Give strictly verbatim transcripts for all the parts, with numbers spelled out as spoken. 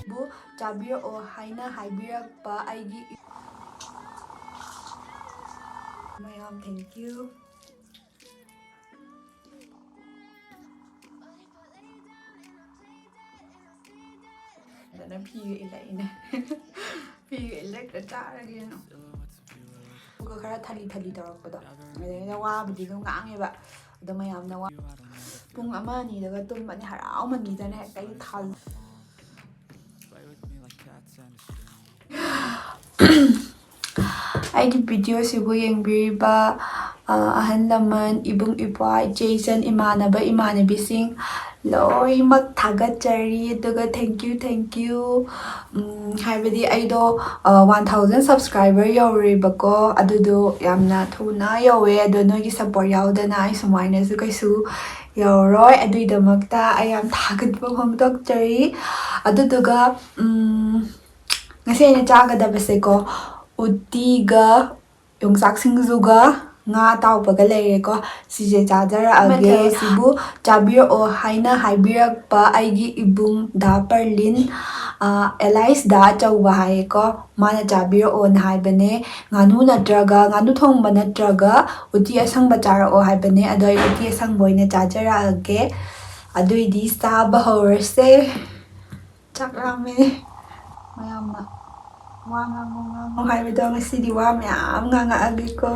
ꯕꯨ ꯆꯥꯕꯤꯔꯛꯑꯣ ꯍꯥꯏꯅ ꯍꯥꯏꯕꯤꯔꯛꯄ ꯑꯩꯒꯤ ꯏ-, ꯃꯌꯥꯝ, thank you꯫ ꯑꯗꯨꯅ ꯐꯤꯒ ꯏꯜꯂꯛꯏꯅꯦ꯫ ꯐꯤꯒ ꯏꯜꯂꯛꯇ ꯆꯥꯔꯒꯦꯅ꯫ ꯑꯗꯨꯒ ꯈꯔ ꯊꯂꯤ ꯊꯂꯤ ꯇꯧꯔꯛꯄꯗꯣ, ꯑꯗꯩꯗ ꯋꯥꯕꯨꯗꯤ ꯑꯗꯨꯝ ꯉꯥꯡꯉꯦꯕ꯫ ꯑꯗꯣ ꯃꯌꯥꯝꯅ ꯋꯥ-, ꯄꯨꯡ ꯑꯃ ꯑꯅꯤꯗꯒ ꯇꯨꯝꯕꯅꯤ ꯍꯔꯥꯎꯃꯟꯒꯤꯗꯅ, ꯍꯦꯛꯇ ꯑꯩ ꯊꯥ-, ꯑꯩꯒꯤ ꯚꯤꯗꯤꯑꯣꯁꯤꯕꯨ ꯌꯦꯡꯕꯤꯔꯤꯕ, ꯑ, ꯑꯍꯜ ꯂꯃꯟ, ꯏꯕꯨꯡ ꯏꯄ꯭ꯋꯥ, ꯏꯆꯦ ꯏꯆꯟ, ꯏꯃꯥꯟꯅꯕ ꯏꯃꯥꯟꯅꯕꯤꯁꯤꯡ ꯂꯣꯏꯅꯃꯛ ꯊꯥꯒꯠꯆꯔꯤ꯫ ꯑꯗꯨꯒ thank you, thank you꯫ ꯎꯝ, ꯍꯥꯏꯕꯗꯤ ꯑꯩꯗꯣ, ꯑ, one thousand subscriber ꯌꯧꯔꯦꯕꯀꯣ, ꯑꯗꯨꯗꯣ ꯌꯥꯝꯅ ꯊꯨꯅ ꯌꯧꯋꯦ꯫ ꯑꯗꯣ ꯅꯣꯏꯒꯤ support ꯌꯥꯎꯗꯅ ꯑꯩ ꯁꯨꯃꯥꯏꯅꯁꯨ ꯀꯩꯁꯨ ꯌꯧꯔꯣꯏ꯫ ꯑꯗꯨꯒꯤꯗꯃꯛꯇ ꯑꯩ ꯌꯥꯝ ꯊꯥꯒꯠꯄ ꯐꯣꯡꯗꯣꯛꯆꯔꯤ꯫ ꯑꯗꯨꯗꯨꯒ, ꯎꯝ, ꯉꯁꯤ ꯑꯩꯅ ꯆꯥꯒꯗꯕꯁꯦꯀꯣ, ꯎꯇꯤꯒ ꯌꯣꯡꯆꯥꯛ ꯁꯤꯡꯖꯨꯒ ꯉꯥ ꯑꯇꯥꯎꯕꯒ ꯂꯩꯔꯦꯀꯣ꯫ ꯁꯤꯁꯦ ꯆꯥꯖꯔꯛꯑꯒꯦ꯫ ꯃꯊꯦꯜꯁꯤꯕꯨ ꯆꯥꯕꯤꯔꯛꯑꯣ ꯍꯥꯏꯅ ꯍꯥꯏꯕꯤꯔꯛꯄ ꯑꯩꯒꯤ ꯏꯕꯨꯡ ꯗꯥ ꯄꯔꯂꯤꯟ, ꯑ, ꯑꯦꯂꯥꯏꯁ ꯗꯥ ꯑꯆꯧꯕ ꯍꯥꯏꯌꯦꯀꯣ꯫ ꯃꯥꯅ ꯆꯥꯕꯤꯔꯛꯑꯣꯅ ꯍꯥꯏꯕꯅꯦ꯫ ꯉꯥꯅꯨ ꯅꯠꯇ꯭ꯔꯒ, ꯉꯥꯅꯨ ꯊꯣꯡꯕ ꯅꯠꯇ꯭ꯔꯒ ꯎꯇꯤ ꯑꯁꯪꯕ ꯆꯥꯔꯛꯑꯣ ꯍꯥꯏꯕꯅꯦ꯫ ꯑꯗꯣ ꯑꯩ ꯎꯇꯤ ꯑꯁꯪꯕ ꯑꯣꯏꯅ ꯆꯥꯖꯔꯛꯑꯒꯦ꯫ ꯑꯗꯨꯏꯗꯤ ꯆꯥꯕ ꯍꯧꯔꯁꯦ꯫ ꯆꯥꯛ ꯂꯥꯝꯃꯦ꯫ ꯃꯌꯥꯝꯅ ꯋꯥ ꯉꯥꯡꯉꯣ, ꯉꯥꯡꯉꯣ ꯍꯥꯏꯕꯗꯣ ꯉꯁꯤꯗꯤ ꯋꯥ ꯃꯌꯥꯝ ꯉꯥꯡꯉꯛꯑꯒꯦꯀꯣ꯫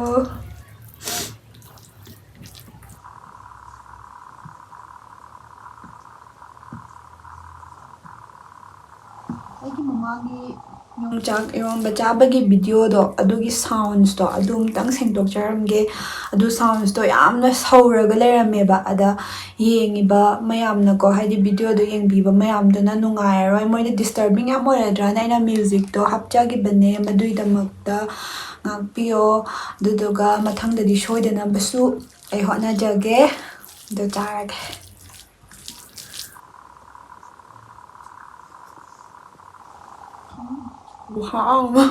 ꯑꯩꯒꯤ ꯃꯃꯥꯡꯒꯤ ꯌꯣꯡꯆꯥꯛ ꯏꯔꯣꯝꯕ ꯆꯥꯕꯒꯤ ꯚꯤꯗꯤꯑꯣꯗꯣ, ꯑꯗꯨꯒꯤ soundsꯇꯣ ꯑꯗꯨ ꯑꯃꯨꯛꯇꯪ ꯁꯦꯡꯗꯣꯛꯆꯔꯝꯒꯦ꯫ ꯑꯗꯨ soundsꯇꯣ ꯌꯥꯝꯅ ꯁꯧꯔꯒ ꯂꯩꯔꯝꯃꯦꯕ꯫ ꯑꯗ ꯌꯦꯡꯉꯤꯕ ꯃꯌꯥꯝꯅꯀꯣ, ꯍꯥꯏꯗꯤ ꯚꯤꯗꯤꯑꯣꯗꯣ ꯌꯦꯡꯕꯤꯕ ꯃꯌꯥꯝꯗꯨꯅ ꯅꯨꯡꯉꯥꯏꯔꯔꯣꯏ, ꯃꯣꯏꯗ disturbing ꯌꯥꯝ ꯑꯣꯏꯔꯗ꯭ꯔꯥꯅ ꯑꯩꯅ musicꯇꯣ ꯍꯥꯞꯆꯈꯤꯕꯅꯦ꯫ ꯃꯗꯨꯒꯤꯗꯃꯛꯇ ꯉꯥꯛꯄꯤꯌꯣ꯫ ꯑꯗꯨꯗꯨꯒ ꯃꯊꯪꯗꯗꯤ ꯁꯣꯏꯗꯅꯕꯁꯨ ꯑꯩ ꯍꯣꯠꯅꯖꯒꯦ꯫ ꯑꯗꯨ ꯆꯥꯔꯒꯦ꯫ ꯈꯨꯍꯥꯎ ꯑꯃ꯫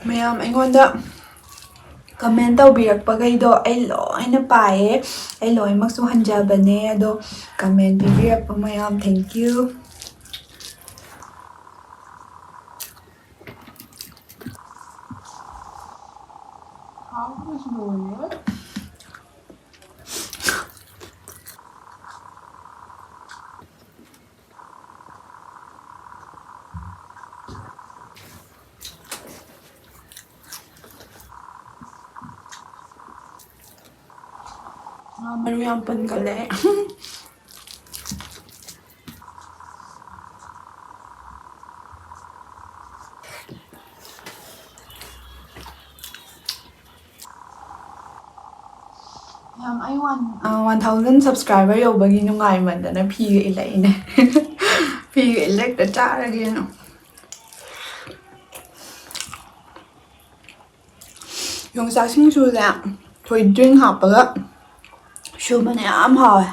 ꯃꯌꯥꯝ ꯑꯩꯉꯣꯟꯗ comment ꯇꯧꯕꯤꯔꯛꯄꯈꯩꯗꯣ ꯑꯩ ꯂꯣꯏꯅ ꯄꯥꯏꯌꯦ꯫ ꯑꯩ ꯂꯣꯏꯅꯃꯛꯁꯨ ꯍꯟꯖꯕꯅꯦ꯫ ꯑꯗꯣ comment ꯄꯤꯕꯤꯔꯛꯄ ꯃꯌꯥꯝ, thank you꯫ ꯍꯥꯎꯕꯁꯨ ꯂꯣꯏꯔꯦ꯫ ꯉꯥ ꯃꯔꯨ ꯌꯥꯝ ꯄꯟꯒꯜꯂꯦ꯫ ꯌꯥꯝ, ꯑꯩ one, ꯑ, one thousand subscriber ꯌꯧꯕꯒꯤ ꯅꯨꯡꯉꯥꯏꯃꯟꯗꯅ ꯐꯤꯒ ꯏꯜꯂꯛꯏꯅꯦ꯫ ꯐꯤꯒ ꯏꯜꯂꯛꯇ ꯆꯥꯔꯒꯦꯅ꯫ ꯌꯣꯡꯆꯥꯛ ꯁꯤꯡꯖꯨꯁꯦ ꯊꯣꯏꯗꯤꯡ ꯍꯥꯞꯄꯒ ꯁꯨꯕꯅ ꯌꯥꯝ ꯍꯥꯎꯋꯦ꯫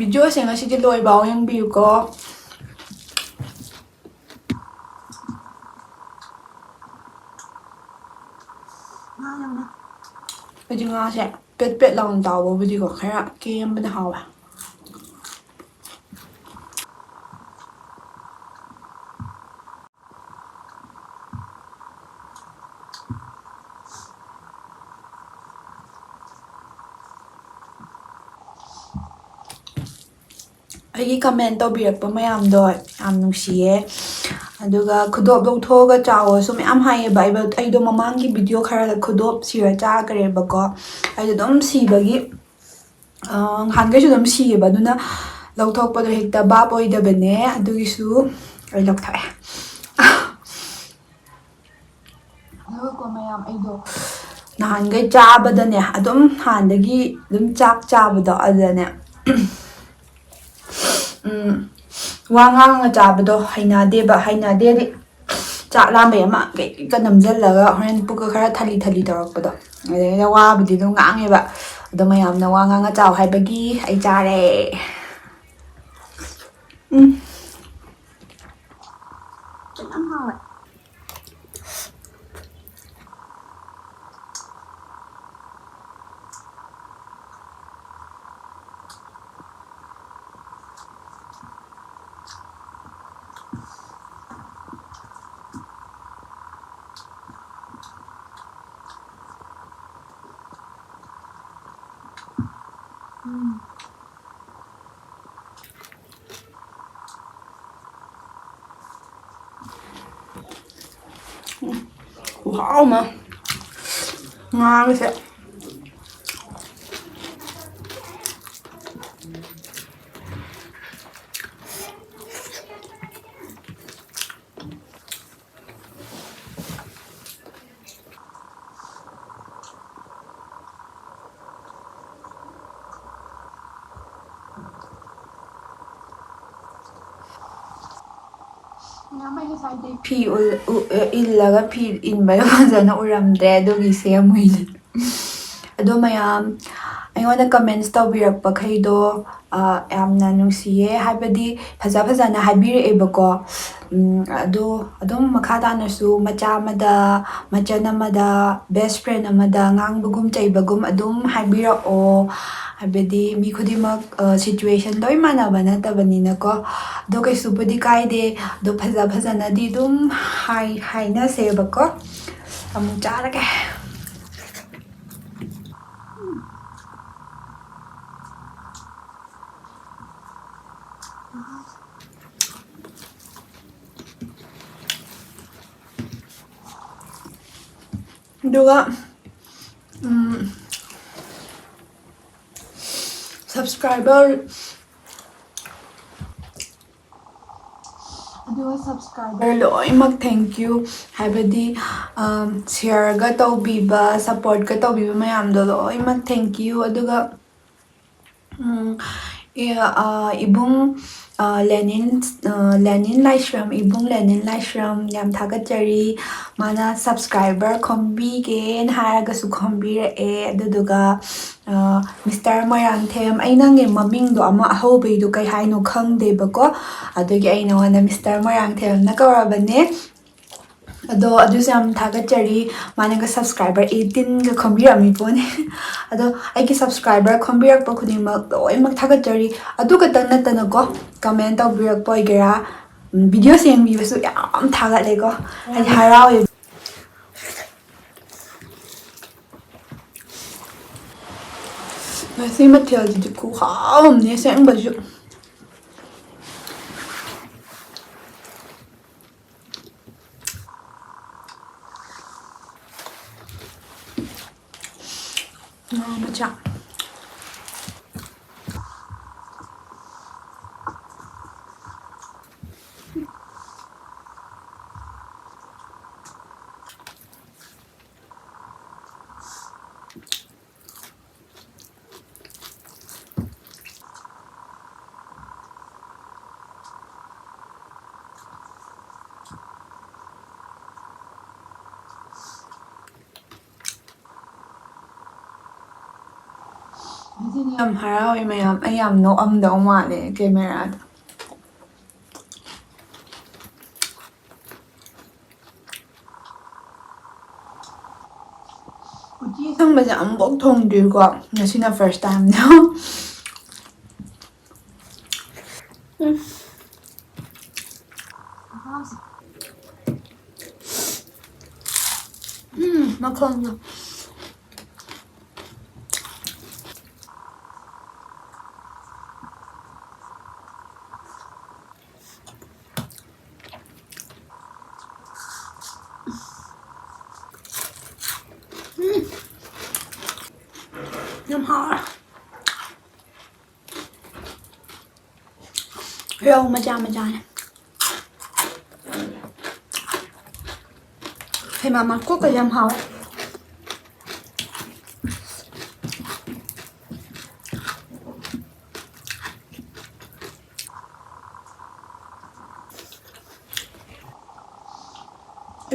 Videoꯁꯦ ꯉꯁꯤꯗꯤ ꯂꯣꯏꯐꯥꯎ ꯌꯦꯡꯕꯤꯌꯨꯀꯣ꯫ ꯑꯩꯗꯤ ꯉꯥꯁꯦ ꯄꯦꯠ ꯄꯦꯠ ꯂꯥꯎꯅ ꯇꯥꯎꯕꯕꯨꯗꯤꯀꯣ ꯈꯔ ꯀꯦꯝꯕꯅ ꯍꯥꯎꯋꯦ꯫ ꯑꯩꯒꯤ comment ꯇꯧꯕꯤꯔꯛꯄ ꯃꯌꯥꯝꯗꯣ ꯌꯥꯝ ꯅꯨꯡꯁꯤꯌꯦ꯫ ꯑꯗꯨꯒ ꯈꯨꯗꯣꯞ ꯂꯧꯊꯣꯛꯑꯒ ꯆꯥꯎꯑꯣꯁꯨ ꯃꯌꯥꯝ ꯍꯥꯏꯌꯦꯕ꯫ ꯑꯩꯕ-, ꯑꯩꯗꯣ ꯃꯃꯥꯡꯒꯤ video ꯈꯔꯗ ꯈꯨꯗꯣꯞ ꯁꯤꯔ ꯆꯥꯈ꯭ꯔꯦꯕꯀꯣ꯫ ꯑꯩꯗꯣ ꯑꯗꯨꯝ ꯁꯤꯕꯒꯤ, ꯑ, ꯅꯍꯥꯟꯈꯩꯁꯨ ꯑꯗꯨꯝ ꯁꯤꯌꯦꯕ꯫ ꯑꯗꯨꯅ ꯂꯧꯊꯣꯛꯄꯗꯣ ꯍꯦꯛꯇ ꯚꯥꯞ ꯑꯣꯏꯗꯕꯅꯦ꯫ ꯑꯗꯨꯒꯤꯁꯨ ꯑꯩ ꯂꯧꯊꯣꯛꯑꯦ꯫ ꯑꯗꯨꯒꯀꯣ ꯃꯌꯥꯝ, ꯑꯩꯗꯣ ꯅꯍꯥꯟꯈꯩ ꯆꯥꯕꯗꯅꯦ, ꯑꯗꯨꯝ ꯍꯥꯟꯅꯗꯒꯤ ꯑꯗꯨꯝ ꯆꯥꯛ ꯆꯥꯕꯗꯣ, ꯑꯗꯨꯗꯅꯦ, ꯎꯝ, ꯋꯥ ꯉꯥꯡꯉ ꯆꯥꯕꯗꯣ ꯍꯩꯅꯗꯦꯕ꯫ ꯍꯩꯅꯗꯦꯗꯤ, ꯆꯥꯛ ꯂꯥꯝꯕꯩ ꯑꯃ ꯀꯩꯀꯩꯒ ꯅꯝꯁꯤꯜꯂꯒ ꯍꯣꯔꯦꯟ ꯄꯨꯛꯀ ꯈꯔ ꯊꯜꯂꯤ ꯊꯜꯂꯤ ꯇꯧꯔꯛꯄꯗꯣ꯫ ꯑꯗꯩꯗ ꯋꯥꯕꯨꯗꯤ ꯑꯗꯨꯝ ꯉꯥꯡꯉꯦꯕ, ꯑꯗꯣ ꯃꯌꯥꯝꯅ ꯋꯥ ꯉꯥꯡꯉ ꯆꯥꯎ ꯍꯥꯏꯕꯒꯤ ꯑꯩ ꯆꯥꯔꯦ꯫ ꯎꯝ꯫ ꯌꯥꯝ ꯍꯥꯎꯋꯦ꯫ ꯎꯝ꯫ ꯎꯝ, ꯈꯨꯍꯥꯎ ꯑꯃ꯫ ꯉꯥꯒꯁꯦ꯫ ꯐꯤ ꯎꯜ-, ꯎ-, ꯏꯜꯂꯒ ꯐꯤ ꯏꯟꯕꯗꯣ ꯐꯖꯅ ꯎꯔꯝꯗ꯭ꯔꯦ, ꯑꯗꯨꯒꯤ ꯁꯦꯝꯃꯨꯏꯅꯦ꯫ ꯑꯗꯣ ꯃꯌꯥꯝ ꯑꯩꯉꯣꯟꯗ comments ꯇꯧꯕꯤꯔꯛꯄꯈꯩꯗꯣ, ꯑ, ꯌꯥꯝꯅ ꯅꯨꯡꯁꯤꯌꯦ, ꯍꯥꯏꯕꯗꯤ ꯐꯖ ꯐꯖꯅ ꯍꯥꯏꯕꯤꯔꯛꯑꯦꯕꯀꯣ꯫ ꯎꯝ, ꯑꯗꯣ ꯑꯗꯨꯝ ꯃꯈꯥ ꯇꯥꯅꯁꯨ ꯃꯆꯥ ꯑꯃꯗ, ꯃꯆꯟ ꯑꯃꯗ, best friend ꯑꯃꯗ ꯉꯥꯡꯕꯒꯨꯝ ꯆꯩꯕꯒꯨꯝ ꯑꯗꯨꯝ ꯍꯥꯏꯕꯤꯔꯛꯑꯣ꯫ ꯍꯥꯏꯕꯗꯤ ꯃꯤ ꯈꯨꯗꯤꯡꯃꯛ, ꯑ, situation ꯂꯣꯏ ꯃꯥꯟꯅꯕ ꯅꯠꯇꯕꯅꯤꯅꯀꯣ꯫ ꯑꯗꯣ ꯀꯩꯁꯨꯕꯨꯗꯤ ꯀꯥꯏꯗꯦ꯫ ꯑꯗꯣ ꯐꯖ ꯐꯖꯅꯗꯤ ꯑꯗꯨꯝ ꯍꯥꯏ-, ꯍꯥꯏꯅꯁꯦꯕꯀꯣ꯫ ꯑꯃꯨꯛ ꯆꯥꯔꯒꯦ꯫ ꯑꯗꯨꯒ, ꯎꯝ, subscriber, ꯑꯗꯨꯒ subscriber ꯂꯣꯏꯅꯃꯛ thank you, ꯍꯥꯏꯕꯗꯤ, ꯎꯝ, share ꯒ ꯇꯧꯕꯤꯕ, support ꯀ ꯇꯧꯕꯤꯕ ꯃꯌꯥꯝꯗꯣ ꯂꯣꯏꯅꯃꯛ thank you꯫ ꯑꯗꯨꯒ, ꯎꯝ, ꯑꯦ, ꯑ, ꯏꯕꯨꯡ, ꯑ, ꯂꯦꯅꯤꯟ, ꯑ, ꯂꯦꯅꯤꯟ ꯂꯥꯏꯁ꯭ꯔꯝ, ꯏꯕꯨꯡ ꯂꯦꯅꯤꯟ ꯂꯥꯏꯁ꯭ꯔꯝ, ꯌꯥꯝ ꯊꯥꯒꯠꯆꯔꯤ꯫ ꯃꯥꯅ subscriber ꯈꯣꯝꯕꯤꯒꯦꯅ ꯍꯥꯏꯔꯒꯁꯨ ꯈꯣꯝꯕꯤꯔꯛꯑꯦ꯫ ꯑꯗꯨꯗꯨꯒ, ꯑ, ꯃꯤꯁꯇꯔ ꯃꯣꯏꯔꯥꯡꯊꯦꯝ, ꯑꯩ ꯅꯪꯒꯤ ꯃꯃꯤꯡꯗꯣ ꯑꯃ ꯑꯍꯧꯕꯩꯗꯣ ꯀꯩ ꯍꯥꯏꯅꯣ ꯈꯪꯗꯦꯕꯀꯣ, ꯑꯗꯨꯒꯤ ꯑꯩ ꯅꯉꯣꯟꯗ ꯃꯤꯁꯇꯔ ꯃꯣꯏꯔꯥꯡꯊꯦꯝꯅ ꯀꯧꯔꯕꯅꯦ꯫ ꯑꯗꯣ ꯑꯗꯨꯁꯨ ꯌꯥꯝ ꯊꯥꯒꯠꯆꯔꯤ꯫ ꯃꯥꯅꯒ subscriber eighteenꯒ ꯈꯣꯝꯕꯤꯔꯝꯃꯤ ꯄꯣꯠꯅꯤ꯫ ꯑꯗꯣ ꯑꯩꯒꯤ subscriber ꯈꯣꯝꯕꯤꯔꯛꯄ ꯈꯨꯗꯤꯡꯃꯛ ꯂꯣꯏꯅꯃꯛ ꯊꯥꯒꯠꯆꯔꯤ꯫ ꯑꯗꯨ ꯈꯛꯇꯪ ꯅꯠꯇꯅꯀꯣ, comment ꯇꯧꯕꯤꯔꯛꯄ ꯑꯣꯏꯒꯦꯔꯥ, ꯎꯝ, videoꯁꯦ ꯌꯦꯡꯕꯤꯕꯁꯨ ꯌꯥꯝ ꯊꯥꯒꯠꯂꯦꯀꯣ꯫ ꯑꯩ ꯍꯔꯥꯎꯋꯦ꯫ ꯉꯁꯤ ꯃꯊꯦꯜꯁꯤꯗꯤ ꯈꯨꯍꯥꯎ ꯑꯃꯅꯦ ꯑꯁꯦꯡꯕꯁꯨ꯫ ꯉꯥ ꯃꯆꯥ꯫ ꯉꯁꯤꯗꯤ ꯌꯥꯝ ꯍꯔꯥꯎꯋꯦ ꯃꯌꯥꯝ꯫ ꯑꯩ ꯌꯥꯝ ꯅꯣꯛꯑꯝꯗꯧ ꯃꯥꯜꯂꯦ cameraꯗ꯫ ꯎꯇꯤ ꯑꯁꯪꯕꯁꯦ ꯑꯃꯨꯛꯐꯥꯎ ꯊꯣꯡꯗ꯭ꯔꯤꯀꯣ, ꯉꯁꯤꯅ first timeꯅꯦ꯫ ꯎꯝ꯫ ꯎꯝ, ꯃꯈꯣꯡꯗꯣ꯫ ꯎꯝ꯫ ꯌꯥꯝ ꯍꯥꯎꯔꯦ꯫ ꯔꯧ ꯃꯆꯥ ꯃꯆꯥꯅꯦ꯫ ꯍꯩꯃꯥ, ꯃꯀꯣꯛꯀ ꯌꯥꯝ ꯍꯥꯎꯋꯦ꯫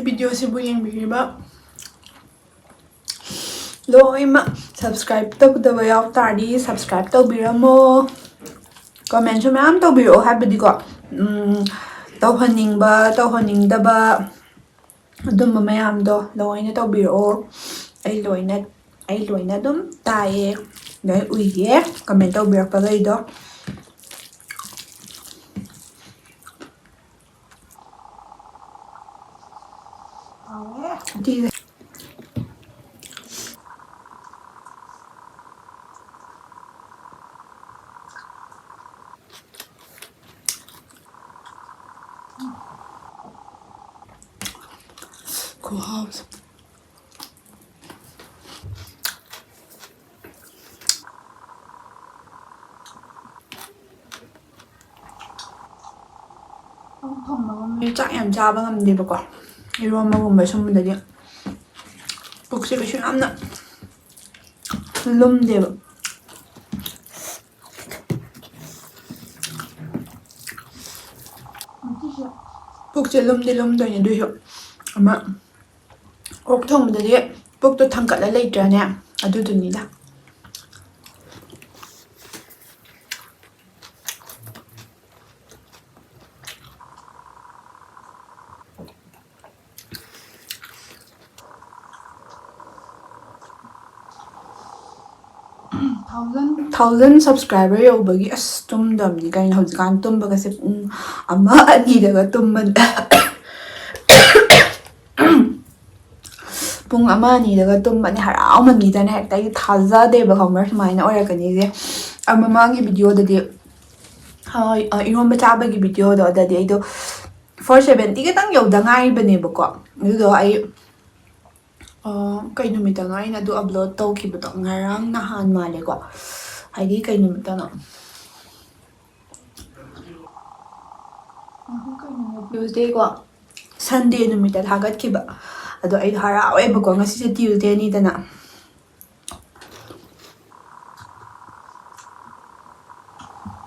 ꯚꯤꯗꯤꯑꯣꯁꯤꯕꯨ ꯌꯦꯡꯕꯤꯔꯤꯕ ꯂꯣꯏꯅꯃꯛ subscribe ꯇꯧꯗꯕ ꯌꯥꯎ ꯇꯥꯔꯗꯤ subscribe ꯇꯧꯕꯤꯔꯝꯃꯣ꯫ ꯀꯃꯦꯟꯁꯨ ꯃꯌꯥꯝ ꯇꯧꯕꯤꯔꯛꯑꯣ, ꯍꯥꯏꯕꯗꯤꯀꯣ, ꯎꯝ, ꯇꯧꯍꯟꯅꯤꯡꯕ, ꯇꯧꯍꯟꯅꯤꯡꯗꯕ, ꯑꯗꯨꯝꯕ ꯃꯌꯥꯝꯗꯣ ꯂꯣꯏꯅ ꯇꯧꯕꯤꯔꯛꯑꯣ꯫ ꯑꯩ ꯂꯣꯏꯅ, ꯑꯩ ꯂꯣꯏꯅ ꯑꯗꯨꯝ ꯇꯥꯏꯌꯦ, ꯂꯣꯏ ꯎꯏꯌꯦ, ꯀꯃꯦꯟ ꯇꯧꯕꯤꯔꯛꯄꯈꯩꯗꯣ꯫ ꯈꯨꯍꯥꯎꯁꯦ꯫ ꯆꯥꯛ ꯌꯥꯝ ꯆꯥꯕ ꯉꯝꯗꯦꯕꯀꯣ, ꯏꯔꯣꯝꯕꯒꯨꯝꯕ ꯁꯨꯝꯕꯗꯗꯤ ꯄꯨꯛꯁꯦ ꯀꯩꯁꯨ ꯌꯥꯝꯅ ꯂꯨꯝꯗꯦꯕ꯫ ꯄꯨꯛꯁꯦ ꯂꯨꯝꯗꯤ ꯂꯨꯝꯗꯣꯏꯅꯦ, ꯑꯗꯨꯏꯁꯨ ꯑꯃ ꯑꯣꯛ ꯊꯣꯡꯕꯗꯗꯤ ꯄꯨꯛꯇꯣ ꯊꯥꯡꯒꯠꯂ ꯂꯩꯇ꯭ꯔꯅꯦ, ꯑꯗꯨꯗꯨꯅꯤꯗ꯫ Thousand subscriber ꯌꯧꯕꯒꯤ ꯑꯁ ꯇꯨꯝꯗꯕꯅꯤ ꯀꯩꯅꯣ꯫ ꯍꯧꯖꯤꯛꯀꯥꯟ ꯇꯨꯝꯕꯒꯁꯦ ꯄꯨꯡ ꯑꯃ ꯑꯅꯤꯗꯒ ꯇꯨꯝꯕꯅꯤ꯫ ꯄꯨꯡ ꯑꯃ ꯑꯅꯤꯗꯒ ꯇꯨꯝꯕꯅꯤ, ꯍꯔꯥꯎꯃꯟꯈꯤꯗꯅ ꯍꯦꯛꯇ꯫ ꯑꯩꯗꯤ ꯊꯥꯖꯗꯦꯕ, ꯈꯪꯕ꯭ꯔꯥ, ꯁꯨꯃꯥꯏꯅ ꯑꯣꯏꯔꯛꯀꯅꯤꯁꯦ꯫ ꯑ, ꯃꯃꯥꯡꯒꯤ ꯚꯤꯗꯤꯑꯣꯗꯗꯤ, ꯍꯣꯏ, ꯑ, ꯏꯔꯣꯝꯕ ꯆꯥꯕꯒꯤ ꯚꯤꯗꯤꯑꯣꯗꯣ, ꯑꯗꯗꯤ ꯑꯩꯗꯣ four seventy ꯈꯛꯇꯪ ꯌꯧꯗ ꯉꯥꯏꯔꯤꯕꯅꯦꯕꯀꯣ꯫ ꯑꯗꯨꯗꯣ ꯑꯩ, ꯑ, ꯀꯩ ꯅꯨꯃꯤꯠꯇꯅꯣ ꯑꯩꯅ ꯑꯗꯨ upload ꯇꯧꯈꯤꯕꯗꯣ? ꯉꯔꯥꯡ ꯅꯍꯥꯟ ꯃꯥꯜꯂꯦꯀꯣ꯫ ꯍꯥꯏꯗꯤ ꯀꯩ ꯅꯨꯃꯤꯠꯇꯅꯣ? ꯉꯁꯤ ꯀꯩ ꯅꯨꯃꯤꯠ? Tuesday ꯀꯣ꯫ Sunday ꯅꯨꯃꯤꯠꯇ ꯊꯥꯒꯠꯈꯤꯕ꯫ ꯑꯗꯣ ꯑꯩꯗꯣ ꯍꯔꯥꯎꯋꯦꯕꯀꯣ, ꯉꯁꯤꯁꯦ Tuesday ꯅꯤꯗꯅ꯫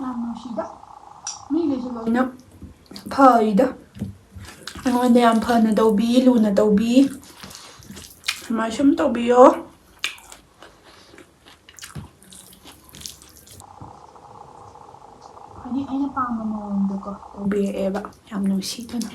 ꯌꯥꯝ ꯅꯨꯡꯁꯤꯗ꯫ ꯃꯤꯈꯩꯁꯨ ꯂꯣꯏꯅ ꯐꯔꯤꯗ꯫ ꯑꯩꯉꯣꯟꯗ ꯌꯥꯝ ꯐꯅ ꯇꯧꯕꯤ, ꯂꯨꯅ ꯇꯧꯕꯤ꯫ ꯑꯗꯨꯃꯥꯏꯅ ꯁꯨꯝ ꯇꯧꯕꯤꯌꯣ꯫ ꯍꯥꯏꯗꯤ ꯑꯩꯅ ꯄꯥꯝꯕ ꯃꯑꯣꯡꯗꯀꯣ ꯇꯧꯕꯤꯔꯛꯑꯦꯕ, ꯌꯥꯝ ꯅꯨꯡꯁꯤꯗꯅ꯫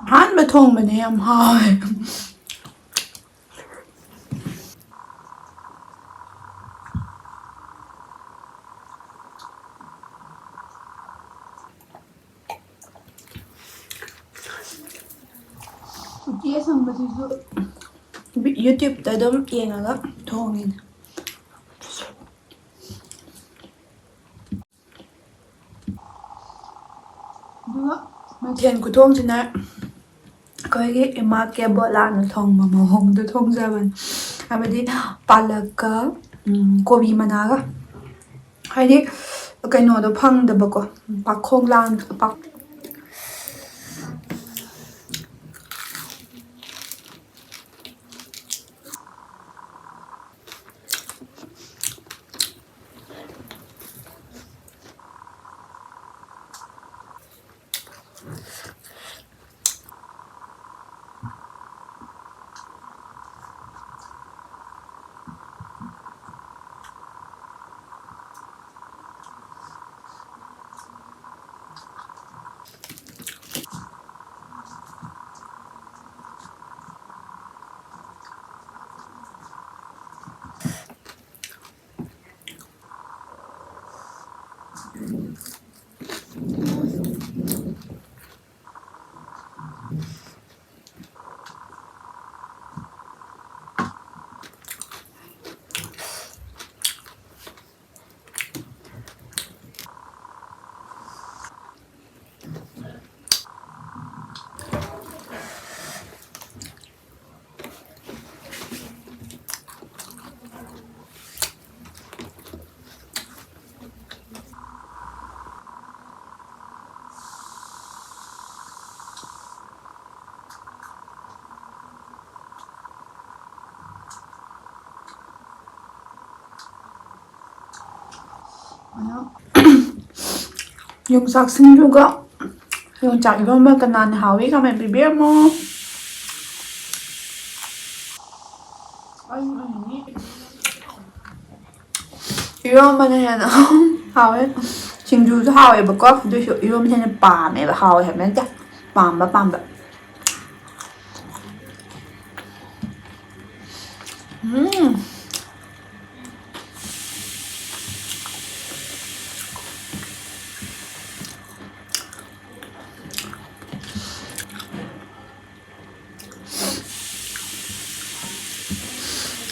ꯑꯍꯥꯟꯕ ꯊꯣꯡꯕꯅꯦ, ꯌꯥꯝ ꯍꯥꯎꯋꯦ꯫ ꯎꯇꯤ ꯑꯁꯪꯕꯁꯤꯁꯨ YouTube-ꯇ ꯑꯗꯨꯝ ꯌꯦꯡꯉꯒ ꯊꯣꯡꯉꯤꯅꯦ꯫ ꯑꯗꯨꯒ ꯃꯊꯦꯜ ꯈꯨꯊꯣꯡꯁꯤꯅ ꯑꯩꯈꯣꯏꯒꯤ ꯏꯃꯥ ꯀꯦꯕꯣꯂꯥꯅ ꯊꯣꯡꯕ ꯃꯑꯣꯡꯗꯣ ꯊꯣꯡꯖꯕꯅꯤ꯫ ꯍꯥꯏꯕꯗꯤ ꯄꯥꯂꯛꯀ, ꯎꯝ, ꯀꯣꯕꯤ ꯃꯅꯥꯒ꯫ ꯍꯥꯏꯗꯤ ꯀꯩꯅꯣꯗꯣ ꯐꯪꯗꯕꯀꯣ, ꯄꯥꯈꯣꯡ ꯂꯥꯟ-, ꯄꯥꯛ-, ꯌꯣꯡꯆꯥꯛ ꯁꯤꯡꯖꯨꯒ ꯌꯣꯡꯆꯥꯛ ꯏꯔꯣꯝꯕ ꯀꯅꯥꯅ ꯍꯥꯎꯏ? ꯀꯃꯦꯟ ꯄꯤꯕꯤꯔꯝꯃꯣ꯫ ꯏꯔꯣꯝꯕꯅ ꯍꯦꯟꯅ ꯍꯥꯎꯋꯦ꯫ ꯁꯤꯡꯖꯨꯁꯨ ꯍꯥꯎꯋꯦꯕꯀꯣ, ꯑꯗꯨꯏꯁꯨ ꯏꯔꯣꯝꯕꯅ ꯍꯦꯟꯅ ꯄꯥꯝꯃꯦꯕ꯫ ꯍꯥꯎꯋꯦ ꯍꯥꯏꯕ ꯅꯠꯇꯦ, ꯄꯥꯝꯕ ꯄꯥꯝꯕ꯫ ꯎꯝ꯫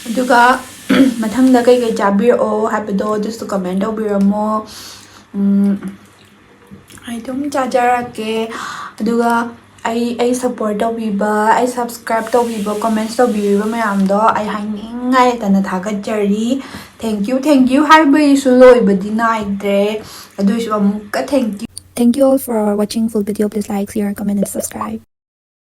ꯑꯗꯨꯒ ꯃꯊꯪꯗ ꯀꯩꯀꯩ ꯆꯥꯕꯤꯔꯛꯑꯣ ꯍꯥꯏꯕꯗꯣ ꯑꯗꯨꯁꯨ ꯀꯃꯦꯟ ꯇꯧꯕꯤꯔꯝꯃꯣ꯫ ꯎꯝ, ꯑꯩ ꯑꯗꯨꯝ ꯆꯥꯖꯔꯛꯀꯦ꯫ ꯑꯗꯨꯒ ꯑꯩ, ꯑꯩ ꯁꯞꯄꯣꯔꯠ ꯇꯧꯕꯤꯕ, ꯑꯩ ꯁꯞꯁꯀ꯭ꯔꯥꯏꯞ ꯇꯧꯕꯤꯕ, ꯀꯣꯃꯦꯟꯠꯁ ꯇꯧꯕꯤꯔꯤꯕ ꯃꯌꯥꯝꯗꯣ ꯑꯩ ꯍꯥꯏꯅꯤꯡꯉꯥꯏ ꯂꯩꯇꯅ ꯊꯥꯒꯠꯆꯔꯤ꯫ Thank you, thank you ꯍꯥꯏꯕꯒꯤꯁꯨ ꯂꯣꯏꯕꯗꯤ ꯅꯥꯏꯗ꯭ꯔꯦ, ꯑꯗꯨꯏꯁꯨ ꯑꯃꯨꯛꯀ thank you꯫ Thank you all for watching full video. Please like, share, comment and subscribe.